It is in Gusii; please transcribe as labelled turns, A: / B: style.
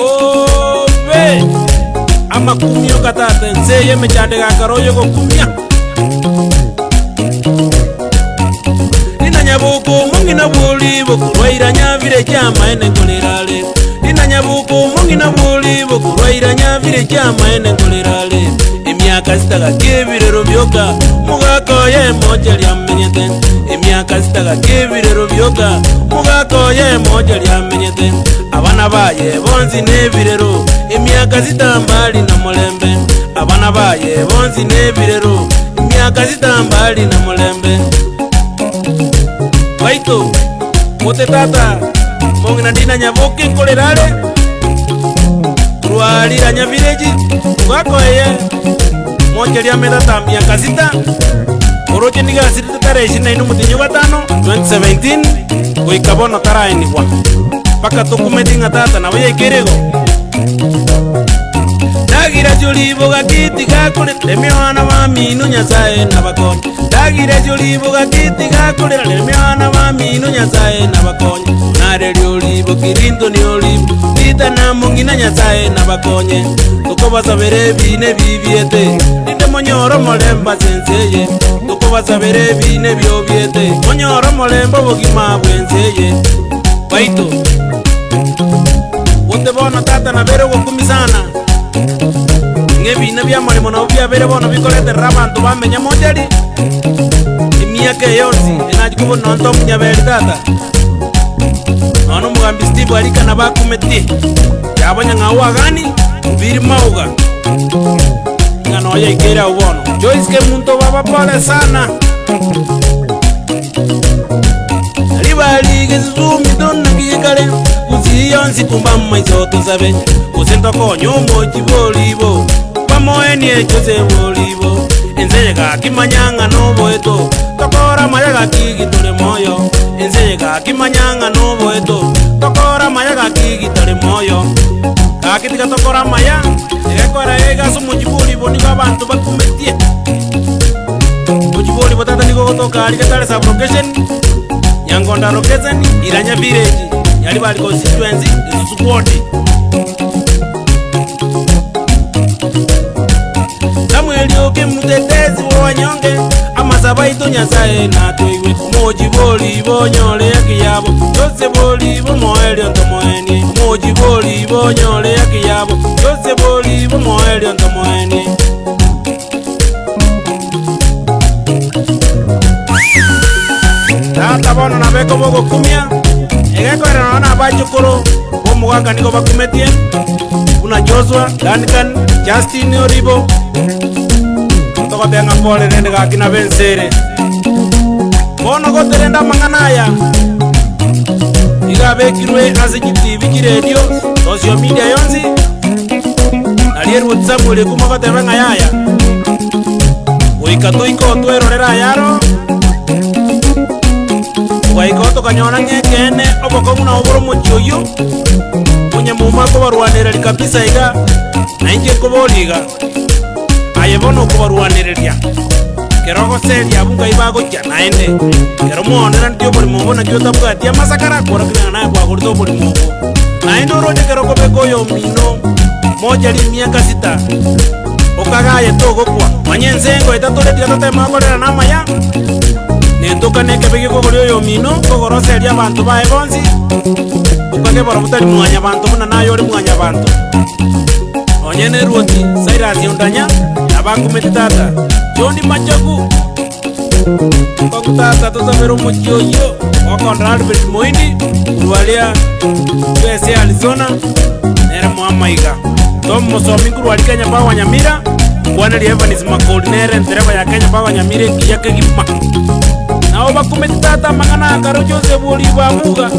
A: Obe! Amakumio gatata ense eye emechando egakora oyo gokumia. Rina nyabuku omong'ina bw'oribo korwa ira nyabire chiamaene nkorera are. Rina nyabuku omong'ina bw'oribo korwa ira nyabire chiamaene nkorera are. Emiaka sitagaki ebirero bioka, omogaka oye mochari amenyete. Emiaka sitagaki ebirero bioka, omogaka oye mochari amenyete. Abana baye bonsi nebirero, emiaka sitambari na morembe. Abana baye bonsi nebirero, emiaka sitambari na morembe. Baito, mote tata, mong'ina ndina nyaboke nkorera are, korwa riranya village, omogaka oye, mocheria ametata miaka sita, oroche nigo asirete tarehe ishirini na ine omotienyi o gatano 2017, goika bono taraenigwa. Mpaka tokumeti ng'a tata nabo yaikeire igo. Ndagira choribo gaki tigakorera, remia abana bamino Nyasaye nabakonye. Ndagira choribo gaki tigakorera, remia abana bamino Nyasaye nabakonye. Nareria oribo Clinton oribo, Peter na mong'ina Nyasaye nabakonye. Tokobasabera ebiina ebibiete, rinde monyore omorembe ase ense eye. Tokobasabera ebiina ebiobiete, monyore omorembe obogima bw'ense eye. Baito. Gote bono tata nabere ogokumia sana, ng'a ebiina bi'amaremo nabo biabeire bono bikoreterera abanto bamenya mochari emiaka eye yonsi enachia kobua nonya Tom Nyaberi tata, nonya na omogambi Steve Arika nabo akumetie, yaba Nyang'au Agani, Obiri Mauga, ng'a nonya yaikeire abwo bono. Joyce Kemunto baba pole sana. Ribari gesusumi tonaki gekare, gusii yonsi kumba amaiso tosabe, gose ntokonye omochie bw'oribo, bamoenie Jose bw'oribo. Ense eye gaki manya ng'a noboeto, tokore amaya gaki gitore moyo. Ense eye gaki manya ng'a noboeto, tokore amaya gaki gitore moyo. Gaki tiga tokore amaya, egekora iga ase omochie bw'oribo nigo abanto bakumetie. Omochie bw'oribo tata nigo ogotoka aria Getare sub-location, Nyangonda location, Iranya village, Nyaribari constituency, Gesusu ward. Samueli oke mutetezi wa wanyonge, amasabo aito Nyasaye natoigwe. Omochie bw'oribo onyore haki yabo, Jose bw'oribo moerio ntomoenie. Omochie bw'oribo onyore haki yabo, Jose bw'oribo moerio ntomoenie. Tata bono nabo ekoba ogokumia, egekorera nonya nabachukuru b'omogaka nigo bakumetie, buna Joshua, Duncan, Justin Oribo, togoteba ng'a pole rende gaki nabo ense ere. Bono goterende amang'ana aya, iga abekirwe ase chitibi, chiredio, social media yonsi, Nario eruoti Samueli ekuma ogoteba ng'a yaya, goika toike otwerorere ayaro, togaika oo tokanyora ng'a ekeene obokong'u nabo bore omochie oyio, onye muma akobarwanereria kabisa iga, na inche nkoboria iga, aye bono okobarwanereria, ekero ogoseria abwo nkai bagochia naende, ekero mwaoneranetie oborimo obo naki otabwati amasakara akworokia ng'a naye kwagorete oborimo obwo. Naende oroche ekero okobeka oyomino mocha rimiaka sita, okagaye togokwa. Manya ense engoeta tore tiga toteme gokorerana amaya, netoka nekebe gekogoria oyomino, kogoroseria abanto baye bonsi, okage barabwo tari mwanyabanto buna naye ore mwanyabanto. Nonye neruoti Silas Ondanya, nabakumeti tata, John Machogu. Nkoku tata tosabere omochie oyio gokondora Albert Moindi korwa aria USA Arizona nere moamaiga. Tom Mosomi korwa aria Kenya Power Nyamira nkwaneria Evans Makori nere entereba ya Kenya Power Nyamira ekiya kegima. Nabo bakumeti tata amang'ana akaro Joseph Olibo Amuga.